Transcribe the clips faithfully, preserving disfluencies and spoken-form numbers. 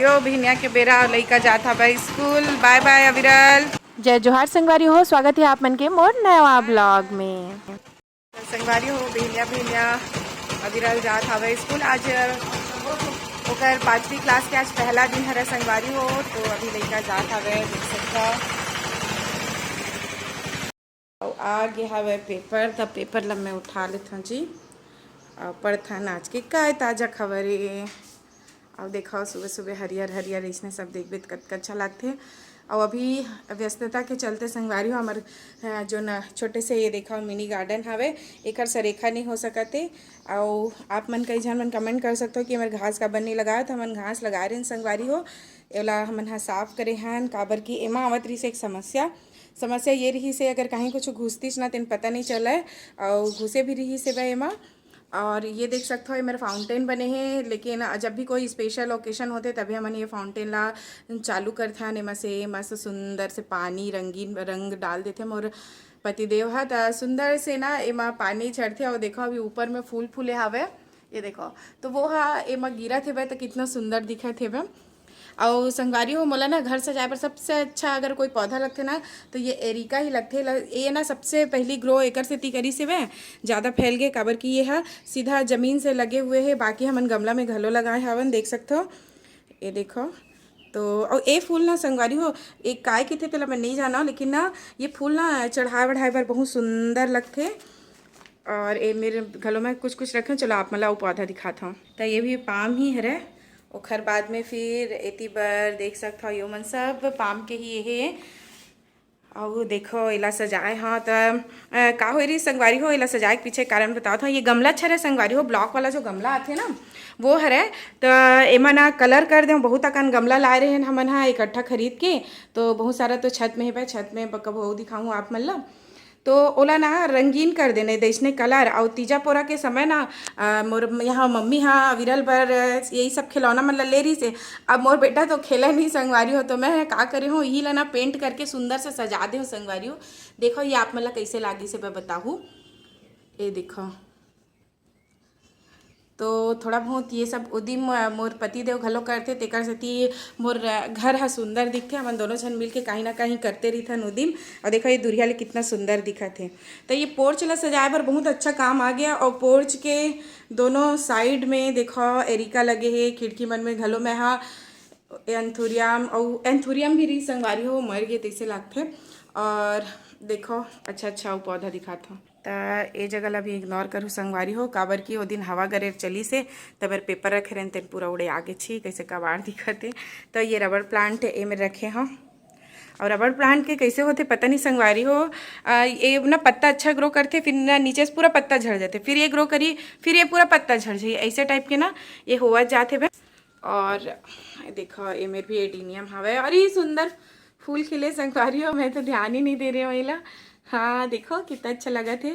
यो बिहनिया के बेरा, लइका जात हवय स्कूल। बाय बाय अविरल। जय जोहार संगवारी हो, स्वागत हे आप मन के मोर नवा ब्लॉग में। संगवारी हो, बिहनिया बिहनिया अविरल जात हवय स्कूल। आज ओकर पाँचवीं क्लास के आज पहला दिन हरे संगवारी हो, तो अभी लइका जात हवय, देख सकता। अउ आ गे हवय पेपर, त पेपर ल मैं उठा लेथन जी। अउ पढ़थन आज के काय ताजा खबर ए। अउ देखो, सुबह सुबह हरियर हरियर इसने सब देखबे त कतका अच्छा लागथे। अउ अभी व्यस्तता के चलते संगवारी हो, हमर, अ, जो न छोटे से ये देखो मिनी गार्डन हवे, एकर सरेखा नहीं हो सकत हे। अउ आप मन कई झन मन कमेंट कर सकते हो कि हमर घास काबर नहीं लगाए, तो हमन घास लगाए रहेन संगवारी हो। एला हमन ह साफ करे हन, काबर कि एमा आवत रहिस एक समस्या। समस्या ये रहिस हे, अगर कहीं कुछ घुसतीस ना, तेन पता नहीं चलय, अउ घुसे भी रहिस हे एमा। और ये देख सकते हो, ये मेरा फाउंटेन बने हैं, लेकिन जब भी कोई स्पेशल ओकेशन होते, तभी हमन ये फाउंटेन ला चालू करथन। एमा से मस्त सुंदर से पानी, रंगीन रंग डाल देथे मोर पतिदेव ह। त सुंदर से ना एमा पानी झरथे। और देखो, अभी ऊपर में फूल फूले हवे, ये देखो, तो वो हा एमा गिरत हेबे, तो कितना सुंदर दिखत हेबे। अउ संगवारी हो, मोला ना घर सजाए बर सबसे अच्छा अगर कोई पौधा लगथे ना, तो ये एरिका ही लगथे। ल-, ये ना सबसे पहली ग्रो एकर सेती करिस हेबे, ज़्यादा फैल गे, काबर कि ये ह सीधा जमीन से लगे हुए हे। बाकी हमन गमला में घलो लगाए हवन, देख सकथो, ये देखो। तो अउ ए फूल ना संगवारी हो, एक काय किथे तेला मैं नहीं जाना, लेकिन ना ये फूल ना चढ़ाए बढ़ाए बर बहुत सुंदर लगथे। और ए मेर घलो मैं कुछ कुछ रखे, चलो आप मन ला अउ पौधा दिखात हूँ। तो ये भी पाम ही हरे। ओखर बाद में फिर एती बर देख सकत हव, यो मन सब पाम के ही हे। अउ देखो, एला सजाए ह त, अ, का होय रही संगवारी हो, एला सजाए के पीछे कारण बतावत हव। ये गमला अच्छा रहे संगवारी हो, ब्लॉक वाला जो गमला आथे ना, वो हरे। त एमा ना कलर कर देव, बहुत अकन गमला लाए रहे हमन ह इकट्ठा खरीद के, तो बहुत सारा तो छत में हे भाई, छत में ब-, कबो दिखाऊँ आप मन ला। तो ओला ना रंगीन कर देने, जैसने कलर। अउ तीजा पोरा के समय ना, अ, मोर यहाँ मम्मी हा विरल बर यही सब खिलौना मन ला ले रही से। अब मोर बेटा तो खेला नहीं संगवारी हो, तो मैं का करे हूँ, यही ला ना पेंट करके सुंदर से सजा दे हूँ संगवारी हो। देखो ये आप मन ला कैसे लागी से मैं बताहूँ। ये देखो, तो थोड़ा बहुत ये सब उदिम, अ, मोर पति देव घलो करथे, तेकर सेती मोर, अ, घर ह सुंदर दिखथे। हमन दोनों झन मिलके कहीं ना कहीं करते रहिथन उदिम। अउ देखो, ये दुरिहा ले कितना सुंदर दिखत हे। तो ये पोर्च ला सजाए बर बहुत अच्छा काम आ गया। अउ पोर्च के दोनों साइड में देखो, एरिका लगे हे, खिड़की मन में घलो मैं हा एंथुरियम, अउ एंथुरियम भी रही संगवारी हो, मर गे तैसे लागथे। और देखो, अच्छा अच्छा अउ पौधा दिखात हो। त ए जगह ला भी इग्नोर करू संगवारी हो, काबर कि ओ दिन हवा गरेर चली से, तबर पेपर रखे रहन, तेन पूरा उड़े आगे छी, कैसे कबाड़ दिखत हे। तो ये रबड़ प्लांट ए में रखे हो। और रबड़ प्लांट के कैसे होथे पता नहीं संगवारी हो, आ, ये ना पत्ता अच्छा ग्रो करथे, फिर ना नीचे से पूरा पत्ता झड़ जाथे, फिर ये ग्रो करी, फिर ये पूरा पत्ता झड़ जाही, ऐसे टाइप के ना ये होवत जाथे बे। और देखो, ए मेर भी एडीनियम हवे और ये सुंदर फूल खिले संगवारी हो, मैं तो ध्यान ही नहीं दे रही हूँ एला। हाँ, देखो कितना अच्छा लगत हे।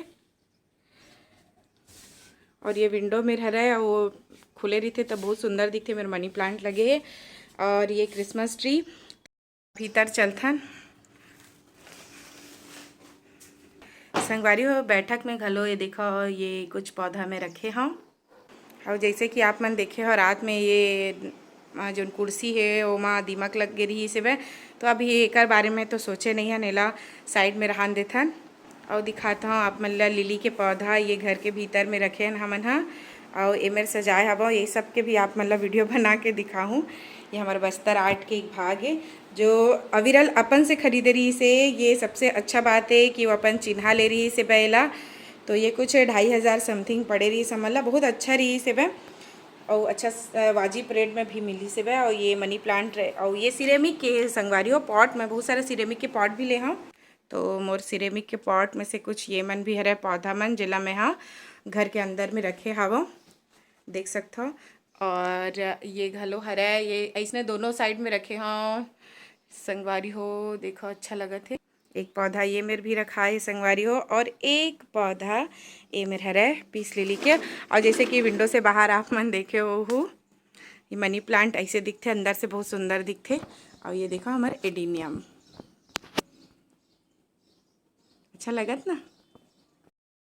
और ये विंडो मेर हरे, वो खुले रहिथे तो बहुत सुंदर दिखथे। मेर मनी प्लांट लगे हे और ये क्रिसमस ट्री। भीतर चलथन संगवारी हो, बैठक में घलो ये देखो, ये कुछ पौधा में रखे हूँ। और जैसे कि आप मन देखे हो, रात में ये, अ, जोन कुर्सी हे, ओमा दीमक लग गे रहिस हेबे, तो अभी एकर बारे में तो सोचे नहीं हन, एला साइड में रहन देथन। अउ दिखात हव आप मन ला लिली के पौधा, ये घर के भीतर में रखे हन हमन ह। अउ एमेर सजाए हवं, ये सब के भी आप मन ला वीडियो बना के दिखाहूँ। ये हमर बस्तर आर्ट के एक भाग हे, जो अविरल अपन से खरीदे रहिस हे। ये सबसे अच्छा बात हे कि वो अपन चिन्हा ले रहिस हे बेला। तो ये कुछ ढाई हज़ार समथिंग पड़े रहिस हमन ला, बहुत अच्छा रहिस हे बे। अउ अच्छा स-, वाजिब रेट में भी मिलिस हे बे। अउ ये मनी प्लांट रहे, अउ ये सिरेमिक के संगवारी हो पॉट, मैं बहुत सारा सिरेमिक के पॉट भी ले हव। तो मोर सिरेमिक के पॉट में से कुछ ये मन भी हरे पौधा मन, जेला मैं हा घर के अंदर में रखे हवं, देख सकथव। और ये घलो हरे, ये अइसने दोनों साइड में रखे हव संगवारी हो। देखो, अच्छा लगत हे। एक पौधा ये मेर भी रखा हे संगवारी हो, और एक पौधा ये मेर हरे पीस लिली के। और जैसे कि विंडो से बाहर आप मन देखे हो, ये मनी प्लांट ऐसे दिखथे, अंदर से बहुत सुंदर दिखथे। और ये देखो, हमर एडीनियम, अच्छा लगत ना।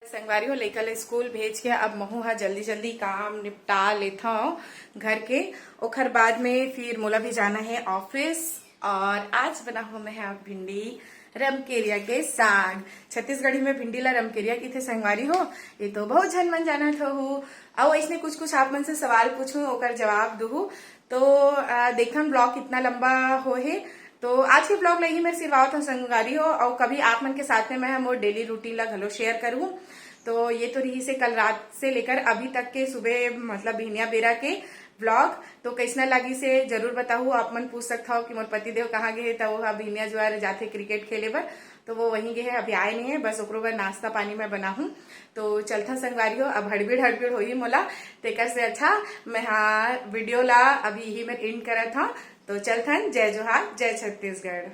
संगवारी हो, लइका ला स्कूल भेज के अब महू हा जल्दी जल्दी काम निपटा लेथव घर के। ओखर बाद में फिर मोला भी जाना है ऑफिस। और आज बनाहूँ मैं हा भिंडी रमकेरिया के साग। छत्तीसगढ़ी में भिंडी ला रमकेरिया किथे संगवारी हो, ये तो बहुत झन मन जानत होहू। अउ ऐसने कुछ कुछ आप मन से सवाल पूछूँ, ओकर जवाब दूहू। तो आ, देखन ब्लॉग कितना लंबा हो हे। तो आज के ब्लॉग ला ही मैं सिरवावत हूँ संगवारी हो, और कभी आप मन के साथ में मैं मोर डेली रूटीन ला घलो शेयर करूँ। तो ये तो रही से कल रात से लेकर अभी तक के सुबह, मतलब बिहनिया बेरा के ब्लॉग। तो कैसना लागी से जरूर बताहू। आप मन पूछ सकत हो कि मोर पति देव कहाँ गए हे, तो वो हा बिहनिया जुआर जाथे क्रिकेट खेले बर, तो वो वहीं गए हे, अभी आए नहीं है। बस ओकरो बर नाश्ता पानी मैं बनाहूँ। तो चलथन संगवारी हो, अब हड़बीड़ हड़बीड़ होही मोला, तेकर से अच्छा मैं हा वीडियो ला अभी यही में एंड करत हूँ। तो चलथन, जय जोहार, जय छत्तीसगढ़।